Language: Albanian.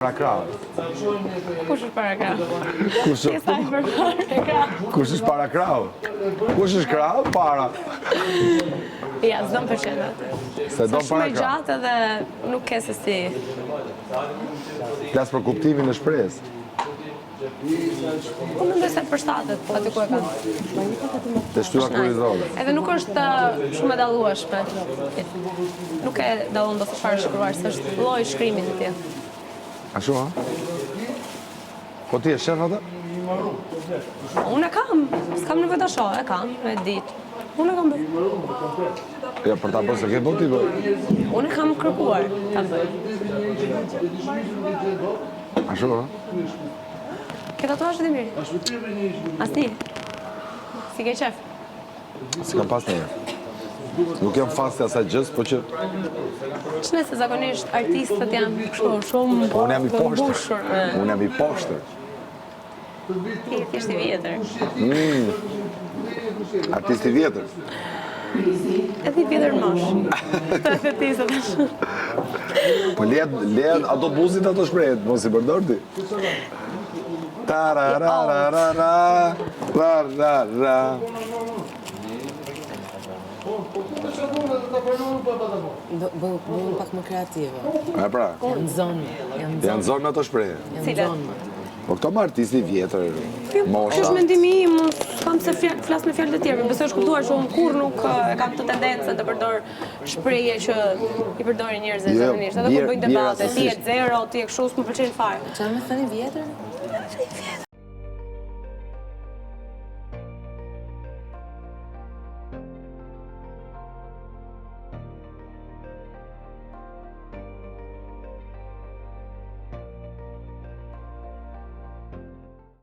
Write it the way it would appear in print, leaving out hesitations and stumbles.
Para krahut. Kush është para krahut? Kush është? Pjesa e përparë e krahut. Kush është para krahut? Kush është krahu? Para. Ja, s'do më pëlqen atë. Se do Është shumë para e krahut. gjatë edhe nuk ke se si. Flas për kuptimin e shprehjes. Po mendoj se përshtatet aty ku e kam. Te shtylla kurrizore. Edhe nuk është uh, shumë e dallueshme. Nuk e dallon dot se çfarë është shkruar, se është lloji i shkrimit të tij. Ashtu ha? Po ti e shef atë? Unë e kam, s'kam nevojë ta shoh, e kam, e di. Unë e kam bërë. Jo, për ta bërë se ke bërë ti bërë. Unë e kam kërkuar ta bëj. Ashtu ha? Ke tatuazh Demiri? Asnjë. Si ke qef? Si kam pas ndonjëherë. Nuk jam fans i asaj gjës, po që Ç'ne se zakonisht artistët janë kështu shumë po unë jam i të poshtër. mbushur me Unë jam i poshtër. Ti je thjesht i vjetër. Artist i vjetër. Edhe i vjetër në moshë. Të the ti se tash. Po le le ato buzit ato shprehjet, mos i përdor ti. Ta ra ra ra ra ra ra ra ra. Bëhem pak më kreative. E pra, Janë zonë, janë zonë. janë zonë me ato shprehje. Janë Cilat? zonë. Po këto më artisti i vjetër, Ky mosha. është mendimi im, unë s'kam pse flas me fjalë të tjera, besoj është kuptuar që unë kurrë nuk e kam të tendencën të përdor shprehje që i përdorin njerëzit Jo, zakonisht. Edhe kur bjer- bëjnë bjer debate, ti je asesisht. zero, ti je kështu, s'më pëlqen fare. Çfarë më thënë vjetër?